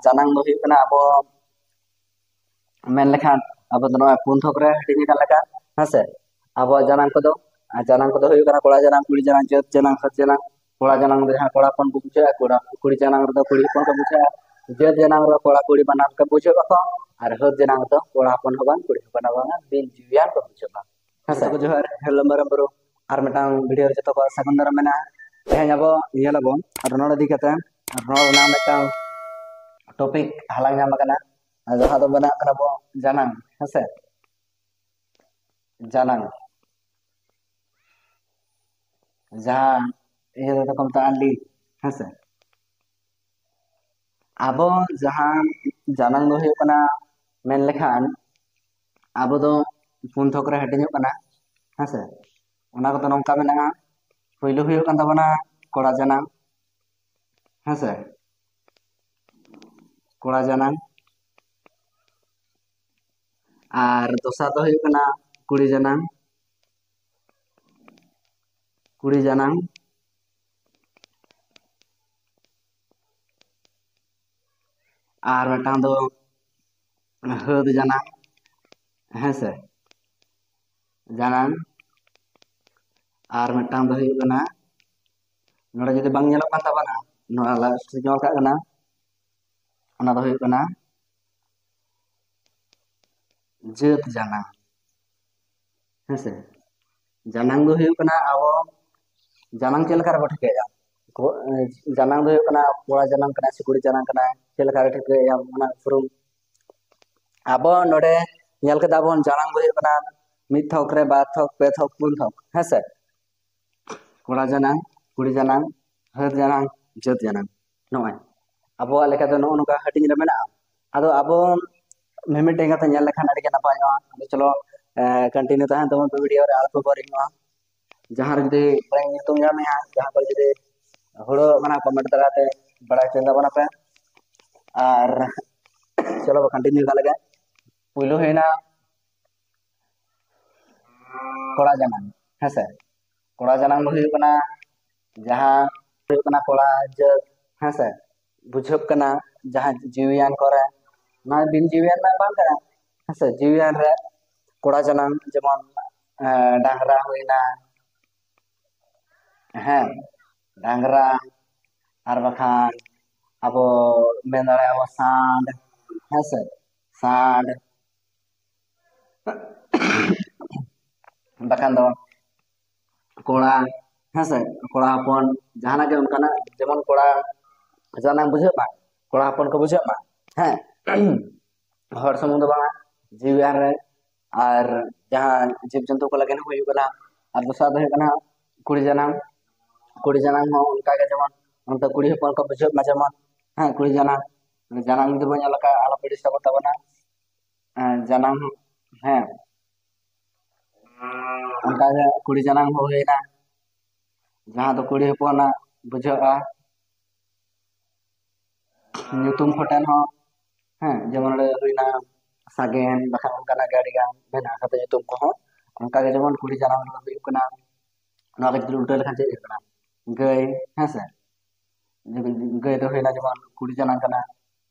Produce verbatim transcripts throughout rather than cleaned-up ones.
ᱡᱟᱱᱟᱝ ᱫᱚ ᱦᱩᱭᱩᱜ ᱠᱟᱱᱟ ᱟᱵᱚ ᱢᱮᱱ ᱞᱮᱠᱷᱟᱱ ᱟᱵᱚ ᱫᱚ ᱱᱚᱣᱟ ᱯᱩᱱ ᱛᱷᱚᱠ ᱨᱮ ᱦᱟᱹᱴᱤᱧ ᱟᱠᱟᱱ ᱞᱮᱠᱟ, ᱦᱮᱸ ᱥᱮ? ᱟᱵᱚᱣᱟᱜ ᱡᱟᱱᱟᱝ ᱠᱚᱫᱚ, ᱟᱨ ᱡᱟᱱᱟᱝ ᱠᱚᱫᱚ ᱦᱩᱭᱩᱜ ᱠᱟᱱᱟ ᱠᱚᱲᱟ ᱡᱟᱱᱟᱝ, ᱠᱩᱲᱤ ᱡᱟᱱᱟᱝ, ᱡᱟᱹᱛ ᱡᱟᱱᱟᱝ, ᱦᱟᱹᱛ ᱡᱟᱱᱟᱝ᱾ ᱠᱚᱲᱟ ᱡᱟᱱᱟᱝ ᱫᱚ ᱡᱟᱦᱟᱸ ᱠᱚᱲᱟ ᱦᱚᱯᱚᱱ ᱵᱚ ᱵᱩᱡᱷᱟᱹᱜᱼᱟ, ᱠᱚᱲᱟ, ᱠᱩᱲᱤ ᱡᱟᱱᱟᱝ ᱨᱮᱫᱚ ᱠᱩᱲᱤ ᱦᱚᱯᱚᱱ ᱠᱚ ᱵᱩᱡᱷᱟᱹᱜᱼᱟ, ᱡᱟᱹᱛ ᱡᱟᱱᱟᱝ ᱨᱮᱫᱚ ᱠᱚᱲᱟ ᱠᱩᱲᱤ ᱵᱟᱱᱟᱨ ᱠᱚ ᱵᱩᱡᱷᱟᱹᱜ ᱟᱠᱚ, ᱟᱨ ᱦᱟᱹᱛ ᱡᱟᱱᱟᱝ ᱨᱮᱫᱚ ᱠᱚᱲᱟ ᱦᱚᱯᱚᱱ ᱦᱚᱸ ᱵᱟᱝ ᱠᱩᱲᱤ ᱦᱚᱯᱚᱱ ᱦᱚᱸ ᱵᱟᱝ ᱵᱤᱱ ᱡᱤᱣᱤᱭᱟᱱ ᱠᱚ ᱵᱩᱡᱷᱟᱹᱜᱼᱟ᱾ ᱦᱮᱸ ᱥᱮ? ᱡᱚᱛᱚ ᱠᱚ ᱡᱚᱦᱟᱨ, ᱦᱮᱞᱳ ᱢᱟᱨᱟᱝ ᱵᱩᱨᱩ, ᱟᱨ ᱢᱤᱫᱴᱟᱝ ᱵᱷᱤᱰᱤᱭᱳ ᱨᱮ ᱡᱚᱛᱚ ᱠᱚ ᱥᱟᱹᱜᱩᱱ ᱫᱟᱨᱟᱢ ᱢᱮᱱᱟᱜᱼᱟ᱾ ᱛᱮᱦᱮᱧ ᱟᱵᱚ ᱧᱮᱞ ᱟᱵᱚᱱ ᱨᱚᱱᱚᱲ ᱤᱫᱤ ᱠᱟᱛᱮ, ᱨᱚᱱᱚᱲ ᱨᱮᱱᱟᱜ ᱢᱤᱫᱴᱟᱝ ᱴᱚᱯᱤᱠ ᱦᱟᱞᱟᱝ ᱧᱟᱢ ᱟᱠᱟᱱᱟ, ᱟᱨ ᱡᱟᱦᱟᱸ ᱫᱚ ᱢᱮᱱᱟᱜ ᱠᱟᱱᱟ ᱵᱚ ᱡᱟᱱᱟᱝ, ᱦᱮᱸ ᱥᱮ? ᱡᱟᱱᱟᱝ, ᱡᱟᱦᱟᱸ ᱤᱭᱟᱹ ᱫᱚᱠᱚ ᱢᱮᱛᱟᱜᱼᱟ ᱞᱤᱞ, ᱦᱮᱸ ᱥᱮ? ᱟᱵᱚ ᱡᱟᱦᱟᱸ ᱡᱟᱱᱟᱝ ᱫᱚ ᱦᱩᱭᱩᱜ ᱠᱟᱱᱟ, ᱢᱮᱱ ᱞᱮᱠᱷᱟᱱ ᱟᱵᱚ ᱫᱚ ᱯᱩᱱ ᱛᱷᱚᱠ ᱨᱮ ᱦᱟᱹᱴᱤᱧᱚᱜ ᱠᱟᱱᱟ, ᱦᱮᱸ ᱥᱮ? ᱚᱱᱟ ᱠᱚᱫᱚ ᱱᱚᱝᱠᱟ ᱢᱮᱱᱟᱜᱼᱟ, ᱯᱳᱭᱞᱳ ᱦᱩᱭᱩᱜ ᱠᱟᱱ ᱛᱟᱵᱚᱱᱟ ᱠᱚᱲᱟ ᱡᱟᱱᱟᱝ, ᱦᱮᱸ ᱥᱮ? ᱠᱚᱲᱟ ᱡᱟᱱᱟᱝ᱾ ᱟᱨ ᱫᱚᱥᱟᱨ ᱫᱚ ᱦᱩᱭᱩᱜ ᱠᱟᱱᱟ ᱠᱩᱲᱤ ᱡᱟᱱᱟᱝ, ᱠᱩᱲᱤ ᱡᱟᱱᱟᱝ᱾ ᱟᱨ ᱢᱤᱫᱴᱟᱝ ᱫᱚ ᱦᱟᱹᱛ ᱡᱟᱱᱟᱝ, ᱦᱮᱸ ᱥᱮ? ᱡᱟᱱᱟᱝ᱾ ᱟᱨ ᱢᱤᱫᱴᱟᱝ ᱫᱚ ᱦᱩᱭᱩᱜ ᱠᱟᱱᱟ, ᱱᱚᱰᱮ ᱡᱩᱫᱤ ᱵᱟᱝ ᱧᱮᱞᱚᱜ ᱠᱟᱱ ᱛᱟᱵᱚᱱᱟ, ᱱᱚᱣᱟ ᱞᱟᱥᱴ ᱨᱮ ᱧᱮᱞ ᱠᱟᱜ ᱠᱟᱱᱟ, ᱚᱱᱟ ᱫᱚ ᱦᱩᱭᱩᱜ ᱠᱟᱱᱟ ᱡᱟᱹᱛ ᱡᱟᱱᱟᱝ, ᱦᱮᱸ ᱥᱮ? ᱡᱟᱱᱟᱝ ᱫᱚ ᱦᱩᱭᱩᱜ ᱠᱟᱱᱟ ᱟᱵᱚ ᱡᱟᱱᱟᱝ ᱪᱮᱫ ᱞᱮᱠᱟ ᱨᱮᱵᱚ ᱴᱷᱤᱠᱟᱹᱭᱟ? ᱠᱚ-, ᱮ, ᱡᱟᱱᱟᱝ ᱫᱚ ᱦᱩᱭᱩᱜ ᱠᱟᱱᱟ ᱠᱚᱲᱟ ᱡᱟᱱᱟᱝ ᱠᱟᱱᱟᱭ ᱥᱮ ᱠᱩᱲᱤ ᱡᱟᱱᱟᱝ ᱠᱟᱱᱟᱭ, ᱪᱮᱫ ᱞᱮᱠᱟ ᱨᱮ ᱴᱷᱤᱠᱟᱹᱭᱟ ᱚᱱᱟ ᱩᱯᱨᱩᱢ? ᱟᱵᱚ ᱱᱚᱰᱮ ᱧᱮᱞ ᱠᱮᱫᱟ ᱵᱚᱱ, ᱡᱟᱱᱟᱝ ᱫᱚ ᱦᱩᱭᱩᱜ ᱠᱟᱱᱟ ᱢᱤᱫ ᱛᱷᱚᱠ ᱨᱮ, ᱵᱟᱨ ᱛᱷᱚᱠ, ᱯᱮ ᱛᱷᱚᱠ, ᱯᱩᱱ ᱛᱷᱚᱠ, ᱦᱮᱸ ᱥᱮ? ᱠᱚᱲᱟ ᱡᱟᱱᱟᱝ, ᱠᱩᱲᱤ ᱡᱟᱱᱟᱝ, ᱦᱟᱹᱛ ᱡᱟᱱᱟᱝ, ᱡᱟᱹᱛ ᱡᱟᱱᱟᱝ᱾ ᱱᱚᱜᱼᱚᱭ ᱟᱵᱚᱣᱟᱜ ᱞᱮᱠᱟ ᱫᱚ ᱱᱚᱜᱼᱚ ᱱᱚᱝᱠᱟ ᱦᱟᱹᱴᱤᱧ ᱨᱮ ᱢᱮᱱᱟᱜᱼᱟ᱾ ᱟᱫᱚ ᱟᱵᱚ ᱢᱤᱢᱤᱫᱴᱮᱱ ᱠᱟᱛᱷᱟ ᱧᱮᱞ ᱞᱮᱠᱷᱟᱱ ᱟᱹᱰᱤ ᱜᱮ ᱱᱟᱯᱟᱭᱚᱜᱼᱟ᱾ ᱟᱫᱚ ᱪᱚᱞᱚ, ᱮ, ᱠᱚᱱᱴᱤᱱᱤᱭᱩ ᱛᱟᱦᱮᱱ ᱛᱟᱵᱚᱱ ᱯᱮ ᱵᱷᱤᱰᱤᱭᱳ ᱨᱮ, ᱟᱞᱚ ᱯᱮ ᱵᱳᱨᱤᱝᱚᱜᱼᱟ᱾ ᱡᱟᱦᱟᱸ ᱨᱮ ᱡᱩᱫᱤ ᱵᱟᱹᱧ ᱧᱩᱛᱩᱢ ᱧᱟᱢᱮᱜᱼᱟ, ᱡᱟᱦᱟᱸ ᱠᱚᱨᱮ ᱡᱩᱫᱤ ᱦᱩᱲᱟᱹ ᱠᱟᱱᱟ, ᱠᱚᱢᱮᱱᱴ ᱫᱟᱨᱟᱭ ᱛᱮ ᱵᱟᱲᱟᱭ ᱦᱚᱪᱚᱧ ᱛᱟᱵᱚᱱᱟ ᱯᱮ᱾ ᱟᱨ ᱪᱚᱞᱚ ᱵᱚ ᱠᱚᱱᱴᱤᱱᱤᱭᱩ ᱠᱟᱜ ᱞᱮᱜᱮ᱾ ᱯᱩᱭᱞᱩ ᱦᱩᱭᱱᱟ ᱠᱚᱲᱟ ᱡᱟᱱᱟᱝ, ᱦᱮᱸᱥᱮ? ᱠᱚᱲᱟ ᱡᱟᱱᱟᱝ ᱫᱚ ᱦᱩᱭᱩᱜ ᱠᱟᱱᱟ ᱡᱟᱦᱟᱸ ᱦᱩᱭᱩᱜ ᱠᱟᱱᱟ ᱠᱚᱲᱟ ᱡᱟᱹᱛ, ᱦᱮᱸᱥᱮ? ᱵᱩᱡᱷᱟᱹᱜ ᱠᱟᱱᱟ ᱡᱟᱦᱟᱸ ᱡᱤᱣᱤᱭᱟᱱ ᱠᱚᱨᱮ, ᱱᱚᱣᱟ ᱵᱤᱱ ᱡᱤᱣᱤᱭᱟᱱ ᱢᱟ ᱵᱟᱝ ᱠᱟᱱᱟ, ᱦᱮᱸ ᱥᱮ? ᱡᱤᱣᱤᱭᱟᱱ ᱨᱮ ᱠᱚᱲᱟ ᱡᱟᱱᱟᱢ, ᱡᱮᱢᱚᱱ ᱰᱟᱝᱨᱟ ᱦᱩᱭᱱᱟ, ᱦᱮᱸ, ᱰᱟᱝᱨᱟ, ᱟᱨ ᱵᱟᱠᱷᱟᱱ ᱟᱵᱚ ᱢᱮᱱ ᱫᱟᱲᱮᱭᱟᱜᱼᱟ ᱵᱚ ᱥᱟᱸᱰ, ᱦᱮᱸ ᱥᱮ? ᱥᱟᱸᱰ᱾ ᱵᱟᱠᱷᱟᱱ ᱫᱚ ᱠᱚᱲᱟ, ᱦᱮᱸ ᱥᱮ? ᱠᱚᱲᱟ ᱦᱚᱯᱚᱱ, ᱡᱟᱦᱟᱱᱟᱜ ᱜᱮ ᱚᱱᱠᱟᱱᱟᱜ, ᱡᱮᱢᱚᱱ ᱠᱚᱲᱟ ᱡᱟᱱᱟᱢ ᱵᱩᱡᱷᱟᱹᱜ ᱢᱟ, ᱠᱚᱲᱟ ᱦᱚᱯᱚᱱ ᱠᱚ ᱵᱩᱡᱷᱟᱹᱜ ᱢᱟ, ᱦᱮᱸ᱾ ᱦᱚᱲ ᱥᱩᱢᱩᱝ ᱫᱚ ᱵᱟᱝᱟ, ᱡᱤᱣᱤᱭᱟᱱ ᱨᱮ, ᱟᱨ ᱡᱟᱦᱟᱸ ᱡᱤᱵᱽ ᱡᱚᱱᱛᱩ ᱠᱚ ᱞᱟᱹᱜᱤᱫ ᱦᱚᱸ ᱦᱩᱭᱩᱜ ᱠᱟᱱᱟ᱾ ᱟᱨ ᱫᱚᱥᱟᱨ ᱫᱚ ᱦᱩᱭᱩᱜ ᱠᱟᱱᱟ ᱠᱩᱲᱤ ᱡᱟᱱᱟᱢ᱾ ᱠᱩᱲᱤ ᱡᱟᱱᱟᱢ ᱦᱚᱸ ᱚᱱᱠᱟᱜᱮ, ᱡᱮᱢᱚᱱ ᱚᱱᱛᱮ ᱠᱩᱲᱤ ᱦᱚᱯᱚᱱ ᱠᱚ ᱵᱩᱡᱷᱟᱹᱜ ᱢᱟ, ᱡᱮᱢᱚᱱ, ᱦᱮᱸ, ᱠᱩᱲᱤ ᱡᱟᱱᱟᱢ, ᱡᱟᱱᱟᱢ ᱡᱩᱫᱤ ᱵᱚᱱ ᱧᱮᱞ ᱞᱮᱠᱷᱟᱱ ᱟᱞᱚ ᱯᱮ ᱰᱤᱥᱴᱟᱵᱚᱜ ᱛᱟᱵᱚᱱᱟ᱾ ᱡᱟᱱᱟᱢ, ᱦᱮᱸ, ᱚᱱᱠᱟᱜᱮ ᱠᱩᱲᱤ ᱡᱟᱱᱟᱢ ᱦᱚᱸ ᱦᱩᱭᱱᱟ, ᱡᱟᱦᱟᱸ ᱫᱚ ᱠᱩᱲᱤ ᱦᱚᱯᱚᱱᱟᱜ ᱵᱩᱡᱷᱟᱹᱜᱼᱟ᱾ ᱧᱩᱛᱩᱢ ᱯᱷᱚᱴᱮᱱ ᱦᱚᱸ, ᱦᱮᱸ, ᱡᱮᱢᱚᱱ ᱱᱚᱰᱮ ᱦᱩᱭᱱᱟ ᱥᱟᱜᱮᱱ, ᱵᱟᱠᱷᱟᱱ ᱚᱱᱠᱟᱱᱟᱜ ᱜᱮ ᱟᱹᱰᱤ ᱜᱟᱱ ᱢᱮᱱᱟᱜ ᱟᱠᱟᱫᱟ ᱧᱩᱛᱩᱢ ᱠᱚᱦᱚᱸ᱾ ᱚᱱᱠᱟᱜᱮ ᱡᱮᱢᱚᱱ ᱠᱩᱲᱤ ᱡᱟᱱᱟᱢ ᱨᱮᱫᱚ ᱦᱩᱭᱩᱜ ᱠᱟᱱᱟ, ᱱᱚᱣᱟ ᱜᱮ ᱡᱩᱫᱤ ᱩᱞᱴᱟᱹ ᱞᱮᱠᱷᱟᱱ ᱪᱮᱫ ᱦᱩᱭᱩᱜ ᱠᱟᱱᱟ? ᱜᱟᱹᱭ, ᱦᱮᱸ ᱥᱮ? ᱜᱟᱹᱭ ᱫᱚ ᱦᱩᱭᱱᱟ ᱡᱮᱢᱚᱱ ᱠᱩᱲᱤ ᱡᱟᱱᱟᱢ ᱠᱟᱱᱟ,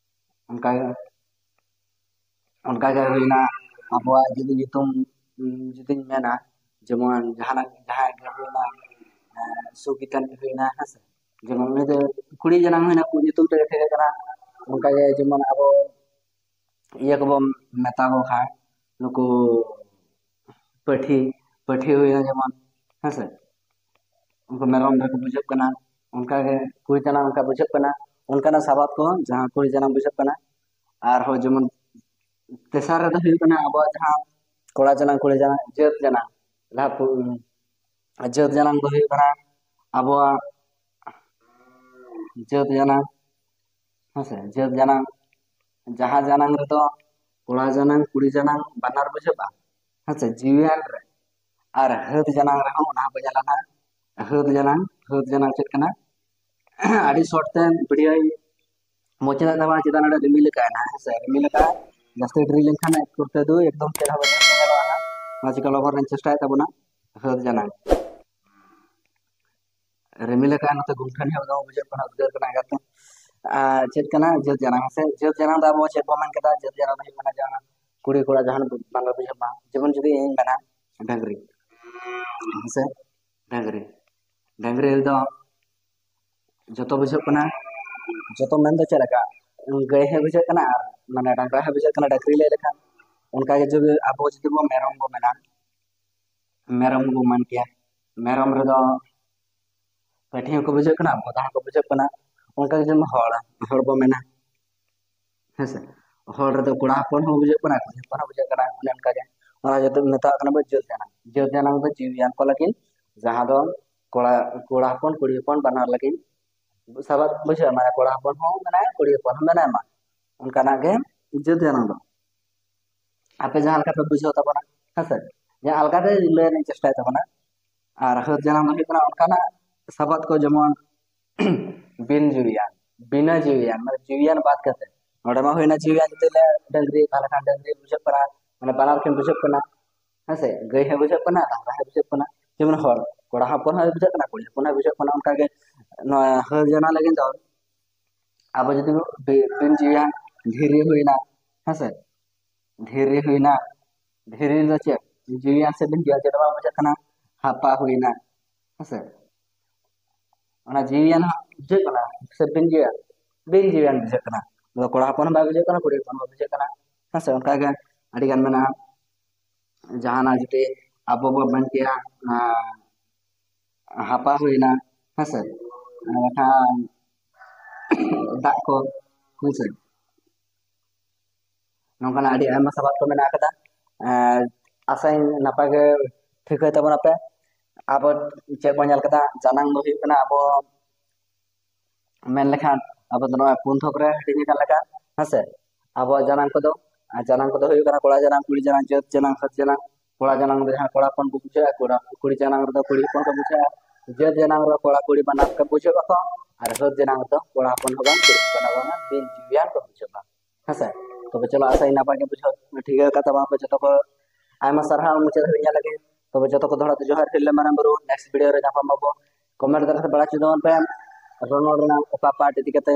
ᱚᱱᱠᱟᱜᱮ ᱚᱱᱠᱟᱜᱮ ᱦᱩᱭᱱᱟ ᱟᱵᱚᱣᱟᱜ ᱡᱩᱫᱤ ᱧᱩᱛᱩᱢ, ᱩᱸ, ᱡᱩᱫᱤᱧ ᱢᱮᱱᱟ, ᱡᱮᱢᱚᱱ ᱡᱟᱦᱟᱱᱟᱜ, ᱡᱟᱦᱟᱸᱭ ᱜᱮ ᱦᱩᱭᱱᱟ, ᱮᱸ, ᱥᱩᱠᱤᱛᱟᱱ ᱜᱮ ᱦᱩᱭᱱᱟ, ᱦᱮᱸ ᱥᱮ? ᱡᱮᱢᱚᱱ ᱩᱱᱤ ᱫᱚ ᱠᱩᱲᱤ ᱡᱟᱱᱟᱢ ᱦᱩᱭᱱᱟ, ᱠᱩᱲᱤ ᱧᱩᱛᱩᱢ ᱛᱮ ᱦᱮᱡ ᱟᱠᱟᱱᱟ, ᱚᱱᱠᱟᱜᱮ ᱡᱮᱢᱚᱱ ᱟᱵᱚ ᱤᱭᱟᱹ ᱠᱚᱵᱚᱱ ᱢᱮᱛᱟ ᱠᱚ ᱠᱷᱟᱱ, ᱱᱩᱠᱩ ᱯᱟᱹᱴᱷᱤ, ᱯᱟᱹᱴᱷᱤ ᱦᱩᱭᱱᱟ ᱡᱮᱢᱚᱱ, ᱦᱮᱸ ᱥᱮ? ᱩᱱᱠᱩ ᱢᱮᱨᱚᱢ ᱨᱮᱠᱚ ᱵᱩᱡᱷᱟᱹᱜ ᱠᱟᱱᱟ, ᱚᱱᱠᱟᱜᱮ ᱠᱩᱲᱤ ᱡᱟᱱᱟᱢ ᱚᱱᱠᱟ ᱵᱩᱡᱷᱟᱹᱜ ᱠᱟᱱᱟ, ᱚᱱᱠᱟᱱᱟᱜ ᱥᱟᱵᱟᱫ ᱠᱚ ᱡᱟᱦᱟᱸ ᱠᱩᱲᱤ ᱡᱟᱱᱟᱢ ᱵᱩᱡᱷᱟᱹᱜ ᱠᱟᱱᱟ᱾ ᱟᱨᱦᱚᱸ ᱡᱮᱢᱚᱱ ᱛᱮᱥᱟᱨ ᱨᱮᱫᱚ ᱦᱩᱭᱩᱜ ᱠᱟᱱᱟ ᱟᱵᱚᱣᱟᱜ ᱡᱟᱦᱟᱸ ᱠᱚᱲᱟ ᱡᱟᱱᱟᱢ, ᱠᱩᱲᱤ ᱡᱟᱱᱟᱢ, ᱡᱟᱹᱛ ᱡᱟᱱᱟᱢ, ᱡᱟᱦᱟᱸ ᱠᱚ, ᱡᱟᱹᱛ ᱡᱟᱱᱟᱢ ᱫᱚ ᱦᱩᱭᱩᱜ ᱠᱟᱱᱟ ᱟᱵᱚᱣᱟᱜ ᱡᱟᱹᱛ ᱡᱟᱱᱟᱢ, ᱦᱮᱸ ᱥᱮ? ᱡᱟᱹᱛ ᱡᱟᱱᱟᱢ, ᱡᱟᱦᱟᱸ ᱡᱟᱱᱟᱢ ᱨᱮᱫᱚ ᱠᱚᱲᱟ ᱡᱟᱱᱟᱢ, ᱠᱩᱲᱤ ᱡᱟᱱᱟᱢ ᱵᱟᱱᱟᱨ ᱵᱩᱡᱷᱟᱹᱜᱼᱟ, ᱦᱮᱸ ᱥᱮ? ᱡᱤᱣᱤᱭᱟᱱ ᱨᱮ᱾ ᱟᱨ ᱦᱟᱹᱛ ᱡᱟᱱᱟᱢ ᱨᱮᱦᱚᱸ ᱚᱱᱟ ᱦᱚᱸᱠᱚ ᱧᱮᱞᱟ ᱱᱟᱦᱟᱜ, ᱦᱟᱹᱛ ᱡᱟᱱᱟᱢ, ᱦᱟᱹᱛ ᱡᱟᱱᱟᱢ ᱪᱮᱫ ᱠᱟᱱᱟ? ᱟᱹᱰᱤ ᱥᱚᱨᱴ ᱛᱮ ᱵᱷᱤᱰᱤᱭᱳᱧ ᱢᱩᱪᱟᱹᱫ ᱮᱫ ᱛᱟᱵᱚᱱᱟ᱾ ᱪᱮᱫᱟᱜ ᱱᱚᱰᱮ ᱨᱤᱢᱤᱞ ᱟᱠᱟᱫ ᱱᱟᱦᱟᱜ, ᱦᱮᱸ ᱥᱮ? ᱨᱤᱢᱤᱞ ᱟᱠᱟᱫ, ᱡᱟᱹᱥᱛᱤ ᱰᱨᱤᱞ ᱞᱮᱱᱠᱷᱟᱱ ᱮᱠ ᱠᱚᱨᱛᱮ ᱫᱩ ᱮᱠᱫᱚᱢ ᱪᱮᱫ ᱦᱚᱸ ᱵᱟᱝ ᱧᱮᱞᱚᱜᱼᱟ ᱱᱟᱦᱟᱜ᱾ ᱚᱱᱟ ᱪᱤᱠᱟ ᱞᱚᱜᱚᱱ ᱨᱤᱧ ᱪᱮᱥᱴᱟᱭᱮᱫ ᱛᱟᱵᱚᱱᱟ ᱦᱟᱹᱛ ᱡᱟᱱᱟᱢ᱾ ᱨᱤᱢᱤᱞ ᱟᱠᱟᱫ, ᱱᱚᱛᱮ ᱜᱩᱢᱴᱷᱟᱹᱱᱤ ᱦᱚᱸ ᱮᱠᱫᱚᱢ ᱵᱩᱡᱷᱟᱹᱜ ᱠᱟᱱᱟ, ᱩᱫᱽᱜᱟᱹᱨ ᱠᱟᱱᱟ ᱮᱠᱟᱞ ᱛᱮ᱾ ᱟᱨ ᱪᱮᱫ ᱠᱟᱱᱟ ᱡᱟᱹᱛ ᱡᱟᱱᱟᱝ? ᱦᱮᱸᱥᱮ, ᱡᱟᱹᱛ ᱡᱟᱱᱟᱝ ᱫᱚ ᱟᱵᱚ ᱪᱮᱫ ᱵᱚ ᱢᱮᱱ ᱠᱮᱫᱟ? ᱡᱟᱹᱛ ᱡᱟᱱᱟᱝ ᱫᱚ ᱦᱩᱭᱩᱜ ᱠᱟᱱᱟ ᱡᱟᱦᱟᱸ ᱠᱩᱲᱤ ᱠᱚᱲᱟ ᱡᱟᱦᱟᱸ ᱵᱟᱝ ᱵᱩᱡᱷᱟᱹᱜ ᱢᱟ᱾ ᱡᱮᱢᱚᱱ ᱡᱩᱫᱤ ᱤᱧ ᱢᱮᱱᱟ ᱰᱟᱹᱝᱨᱤ, ᱦᱮᱸᱥᱮ, ᱰᱟᱹᱝᱨᱤ, ᱰᱟᱹᱝᱨᱤ ᱨᱮᱫᱚ ᱡᱚᱛᱚ ᱵᱩᱡᱷᱟᱹᱜ ᱠᱟᱱᱟ᱾ ᱡᱚᱛᱚ ᱢᱮᱱ ᱫᱚ ᱪᱮᱫ ᱞᱮᱠᱟ? ᱜᱟᱹᱭ ᱦᱚᱸ ᱵᱩᱡᱷᱟᱹᱜ ᱠᱟᱱᱟ ᱟᱨ ᱢᱟᱱᱮ ᱰᱟᱝᱨᱟ ᱦᱚᱸ ᱵᱩᱡᱷᱟᱹᱜ ᱠᱟᱱᱟ, ᱰᱟᱹᱝᱨᱤ ᱞᱟᱹᱭ ᱞᱮᱠᱷᱟᱱ᱾ ᱚᱱᱠᱟᱜᱮ ᱡᱩᱫᱤ ᱟᱵᱚ ᱡᱩᱫᱤ ᱵᱚ ᱢᱮᱨᱚᱢ ᱵᱚ ᱢᱮᱱᱟ, ᱢᱮᱨᱚᱢ ᱵᱚ ᱢᱮᱱ ᱠᱮᱭᱟ, ᱢᱮᱨᱚᱢ ᱨᱮᱫᱚ ᱯᱟᱹᱴᱷᱤ ᱦᱚᱸᱠᱚ ᱵᱩᱡᱷᱟᱹᱜ ᱠᱟᱱᱟ, ᱵᱚᱫᱟ ᱦᱚᱸᱠᱚ ᱵᱩᱡᱷᱟᱹᱜ ᱠᱟᱱᱟ᱾ ᱚᱱᱠᱟ ᱜᱮ ᱡᱮᱢᱚᱱ ᱦᱚᱲ, ᱦᱚᱲ ᱵᱚ ᱢᱮᱱᱟ, ᱦᱮᱸᱥᱮ, ᱦᱚᱲ ᱨᱮᱫᱚ ᱠᱚᱲᱟ ᱦᱚᱯᱚᱱ ᱦᱚᱸ ᱵᱩᱡᱷᱟᱹᱜ ᱠᱟᱱᱟ, ᱠᱩᱲᱤ ᱦᱚᱯᱚᱱ ᱦᱚᱸ ᱵᱩᱡᱷᱟᱹᱜ ᱠᱟᱱᱟ᱾ ᱚᱱᱮ ᱚᱱᱠᱟ ᱜᱮ ᱚᱱᱟ ᱡᱚᱛᱚ ᱢᱮᱛᱟᱜ ᱠᱟᱱᱟ ᱵᱚ ᱡᱟᱹᱛ ᱡᱟᱱᱟᱝ᱾ ᱡᱟᱹᱛ ᱡᱟᱱᱟᱝ ᱫᱚ ᱡᱤᱣᱤᱭᱟᱱ ᱠᱚ ᱞᱟᱹᱜᱤᱫ, ᱡᱟᱦᱟᱸ ᱫᱚ ᱠᱚᱲᱟ, ᱠᱚᱲᱟ ᱦᱚᱯᱚᱱ ᱠᱩᱲᱤ ᱦᱚᱯᱚᱱ ᱵᱟᱱᱟᱨ ᱞᱟᱹᱜᱤᱫ ᱥᱟᱵᱟᱫ ᱵᱩᱡᱷᱟᱹᱜᱼᱟ, ᱢᱟᱱᱮ ᱠᱚᱲᱟ ᱦᱚᱯᱚᱱ ᱦᱚᱸ ᱢᱮᱱᱟᱭᱟ, ᱠᱩᱲᱤ ᱦᱚᱯᱚᱱ ᱦᱚᱸ ᱢᱮᱱᱟᱭ ᱢᱟ, ᱚᱱᱠᱟᱱᱟᱜ ᱜᱮ ᱡᱟᱹᱛ ᱡᱟᱱᱟᱝ ᱫᱚ᱾ ᱟᱯᱮ ᱡᱟᱦᱟᱸ ᱞᱮᱠᱟ ᱯᱮ ᱵᱩᱡᱷᱟᱹᱣ ᱛᱟᱵᱚᱱᱟ, ᱦᱮᱸᱥᱮ, ᱡᱟᱦᱟᱸ ᱟᱞᱜᱟ ᱛᱮ ᱞᱟᱹᱭ ᱨᱮᱱᱟᱜ ᱪᱮᱥᱴᱟᱭ ᱛᱟᱵᱚᱱᱟ᱾ ᱟᱨ ᱦᱟᱹᱛ ᱡᱟᱱᱟᱝ ᱫᱚ ᱦᱩᱭᱩᱜ ᱠᱟᱱᱟ ᱚᱱᱠᱟᱱᱟᱜ ᱥᱟᱵᱟᱫ ᱠᱚ ᱡᱮᱢᱚᱱ ᱵᱤᱱ ᱡᱤᱣᱤᱭᱟᱱ, ᱵᱤᱱᱟᱹ ᱡᱤᱣᱤᱭᱟᱱ, ᱢᱟᱱᱮ ᱡᱤᱣᱤᱭᱟᱱ ᱵᱟᱫ ᱠᱟᱛᱮ᱾ ᱱᱚᱰᱮ ᱢᱟ ᱦᱩᱭᱱᱟ ᱡᱤᱣᱤᱭᱟᱱ, ᱡᱩᱫᱤ ᱞᱮ ᱰᱟᱹᱝᱨᱤ, ᱛᱟᱦᱚᱞᱮ ᱠᱷᱟᱱ ᱰᱟᱹᱝᱨᱤ ᱵᱩᱡᱷᱟᱹᱜ ᱠᱟᱱᱟ, ᱢᱟᱱᱮ ᱵᱟᱱᱟᱨ ᱠᱤᱱ ᱵᱩᱡᱷᱟᱹᱜ ᱠᱟᱱᱟ, ᱦᱮᱸᱥᱮ, ᱜᱟᱹᱭ ᱦᱚᱸ ᱵᱩᱡᱷᱟᱹᱜ ᱠᱟᱱᱟ, ᱰᱟᱝᱨᱟ ᱦᱚᱸ ᱵᱩᱡᱷᱟᱹᱜ ᱠᱟᱱᱟ᱾ ᱡᱮᱢᱚᱱ ᱦᱚᱲ, ᱠᱚᱲᱟ ᱦᱚᱯᱚᱱ ᱦᱚᱸ ᱵᱩᱡᱷᱟᱹᱜ ᱠᱟᱱᱟ, ᱠᱩᱲᱤ ᱦᱚᱯᱚᱱ ᱦᱚᱸ ᱵᱩᱡᱷᱟᱹᱜ ᱠᱟᱱᱟ᱾ ᱚᱱᱠᱟᱜᱮ ᱱᱚᱣᱟ ᱦᱟᱹᱛ ᱡᱟᱱᱟᱝ ᱞᱟᱹᱜᱤᱫ ᱫᱚ ᱟᱵᱚ ᱡᱩᱫᱤ ᱵᱤ-, ᱵᱤᱱ ᱡᱤᱣᱤᱭᱟᱱ ᱫᱷᱤᱨᱤ ᱦᱩᱭᱱᱟ, ᱦᱮᱸᱥᱮ, ᱫᱷᱤᱨᱤ ᱦᱩᱭᱱᱟ, ᱫᱷᱤᱨᱤ ᱫᱚ ᱪᱮᱫ? ᱡᱤᱣᱤᱭᱟᱱ ᱥᱮ ᱵᱤᱱ ᱡᱤᱣᱤᱭᱟᱱ? ᱪᱮᱫ ᱦᱚᱸ ᱵᱟᱝ ᱵᱩᱡᱷᱟᱹᱜ ᱠᱟᱱᱟ, ᱦᱟᱯᱟ ᱦᱩᱭᱱᱟ, ᱦᱮᱸᱥᱮ, ᱚᱱᱟ ᱡᱤᱣᱤᱭᱟᱱ ᱦᱚᱸ ᱵᱩᱡᱷᱟᱹᱜ ᱠᱟᱱᱟ ᱥᱮ ᱵᱤᱱ ᱡᱤᱣᱤᱭᱟᱱ? ᱵᱤᱱ ᱡᱤᱣᱤᱭᱟᱱ ᱵᱩᱡᱷᱟᱹᱜ ᱠᱟᱱᱟ᱾ ᱟᱫᱚ ᱠᱚᱲᱟ ᱦᱚᱯᱚᱱ ᱦᱚᱸ ᱵᱟᱭ ᱵᱩᱡᱷᱟᱹᱜ ᱠᱟᱱᱟ, ᱠᱩᱲᱤ ᱦᱚᱯᱚᱱ ᱦᱚᱸ ᱵᱟᱭ ᱵᱩᱡᱷᱟᱹᱜ ᱠᱟᱱᱟ, ᱦᱮᱸᱥᱮ᱾ ᱚᱱᱠᱟᱜᱮ ᱟᱹᱰᱤᱜᱟᱱ ᱢᱮᱱᱟᱜᱼᱟ᱾ ᱡᱟᱦᱟᱱᱟᱜ ᱡᱩᱫᱤ ᱟᱵᱚ ᱵᱚ ᱢᱮᱱ ᱠᱮᱭᱟ, ᱟᱸ, ᱦᱟᱯᱟ ᱦᱩᱭᱱᱟ, ᱦᱮᱸᱥᱮ, ᱮᱱᱠᱷᱟᱱ ᱫᱟᱜ ᱠᱚ, ᱦᱮᱸᱥᱮ, ᱱᱚᱝᱠᱟᱱᱟᱜ ᱟᱹᱰᱤ ᱟᱭᱢᱟ ᱥᱟᱵᱟᱫ ᱠᱚ ᱢᱮᱱᱟᱜ ᱟᱠᱟᱫᱟ᱾ ᱮᱸ, ᱟᱥᱟᱧ ᱱᱟᱯᱟᱭ ᱜᱮ ᱴᱷᱤᱠᱟᱹᱭ ᱛᱟᱵᱚᱱᱟᱯᱮ᱾ ᱟᱵᱚ ᱪᱮᱫ ᱵᱚᱱ ᱧᱮᱞ ᱠᱮᱫᱟ? ᱡᱟᱱᱟᱝ ᱫᱚ ᱦᱩᱭᱩᱜ ᱠᱟᱱᱟ ᱟᱵᱚ ᱢᱮᱱ ᱞᱮᱠᱷᱟᱱ ᱟᱵᱚ ᱫᱚ ᱱᱚᱣᱟ ᱯᱩᱱ ᱛᱷᱚᱠ ᱨᱮ ᱦᱟᱹᱴᱤᱧ ᱟᱠᱟᱱ ᱞᱮᱠᱟ, ᱦᱮᱸᱥᱮ? ᱟᱵᱚᱣᱟᱜ ᱡᱟᱱᱟᱝ ᱠᱚᱫᱚ, ᱟᱨ ᱡᱟᱱᱟᱝ ᱠᱚᱫᱚ ᱦᱩᱭᱩᱜ ᱠᱟᱱᱟ ᱠᱚᱲᱟ ᱡᱟᱱᱟᱝ, ᱠᱩᱲᱤ ᱡᱟᱱᱟᱝ, ᱡᱟᱹᱛ ᱡᱟᱱᱟᱝ, ᱦᱟᱹᱛ ᱡᱟᱱᱟᱝ᱾ ᱠᱚᱲᱟ ᱡᱟᱱᱟᱝ ᱫᱚ ᱡᱟᱦᱟᱸ ᱠᱚᱲᱟ ᱦᱚᱯᱚᱱ ᱠᱚ ᱵᱩᱡᱷᱟᱹᱜᱼᱟ, ᱠᱚᱲᱟ, ᱠᱩᱲᱤ ᱡᱟᱱᱟᱝ ᱨᱮᱫᱚ ᱠᱩᱲᱤ ᱦᱚᱯᱚᱱ ᱠᱚ ᱵᱩᱡᱷᱟᱹᱜᱼᱟ᱾ ᱡᱟᱹᱛ ᱡᱟᱱᱟᱝ ᱨᱮᱫᱚ ᱠᱚᱲᱟ ᱠᱩᱲᱤ ᱵᱟᱱᱟᱨ ᱠᱚ ᱵᱩᱡᱷᱟᱹᱜ ᱟᱠᱚ, ᱟᱨ ᱦᱟᱹᱛ ᱡᱟᱱᱟᱝ ᱨᱮᱫᱚ ᱠᱚᱲᱟ ᱦᱚᱯᱚᱱ ᱦᱚᱸ ᱵᱟᱝ, ᱠᱩᱲᱤ ᱦᱚᱯᱚᱱ ᱦᱚᱸ ᱵᱟᱝ, ᱵᱤᱱ ᱡᱤᱣᱤᱭᱟᱱ ᱠᱚ ᱵᱩᱡᱷᱟᱹᱜᱼᱟ᱾ ᱦᱮᱸᱥᱮ? ᱛᱚᱵᱮ ᱪᱚᱞᱚ, ᱟᱥᱟᱭ ᱱᱟᱯᱟᱭ ᱜᱮ ᱵᱩᱡᱷᱟᱹᱣ ᱴᱷᱤᱠᱟᱹ ᱟᱠᱟᱫ ᱛᱟᱵᱚᱱᱟ ᱯᱮ ᱡᱚᱛᱚ ᱠᱚ᱾ ᱟᱭᱢᱟ ᱥᱟᱨᱦᱟᱣ ᱢᱩᱪᱟᱹᱫ ᱦᱟᱹᱵᱤᱡ ᱧᱮᱞ ᱞᱟᱹᱜᱤᱫ᱾ ᱛᱚᱵᱮ ᱡᱚᱛᱚ ᱠᱚ ᱫᱚᱦᱲᱟ ᱛᱮ ᱡᱚᱦᱟᱨ, ᱦᱤᱨᱞᱟᱹ ᱢᱟᱨᱟᱝ ᱵᱩᱨᱩ᱾ Next video ᱨᱮ ᱧᱟᱯᱟᱢ ᱟᱵᱚ᱾ Comment ᱠᱟᱛᱮ ᱵᱟᱲᱟᱭ ᱦᱚᱪᱚ ᱛᱟᱵᱚᱱ ᱯᱮ, ᱨᱚᱱᱚᱲ ᱨᱮᱱᱟᱜ ᱚᱠᱟ part ᱤᱫᱤ ᱠᱟᱛᱮ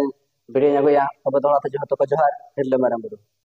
ᱵᱤᱰᱟᱹᱣ ᱟᱹᱜᱩᱭᱟ᱾ ᱛᱚᱵᱮ ᱫᱚᱦᱲᱟ ᱛᱮ ᱡᱚᱦᱟᱨ, ᱛᱚᱵᱮ ᱡᱚᱦᱟᱨ, ᱛᱤᱨᱞᱟᱹ ᱢᱟᱨᱟᱝ ᱵᱩᱨᱩ᱾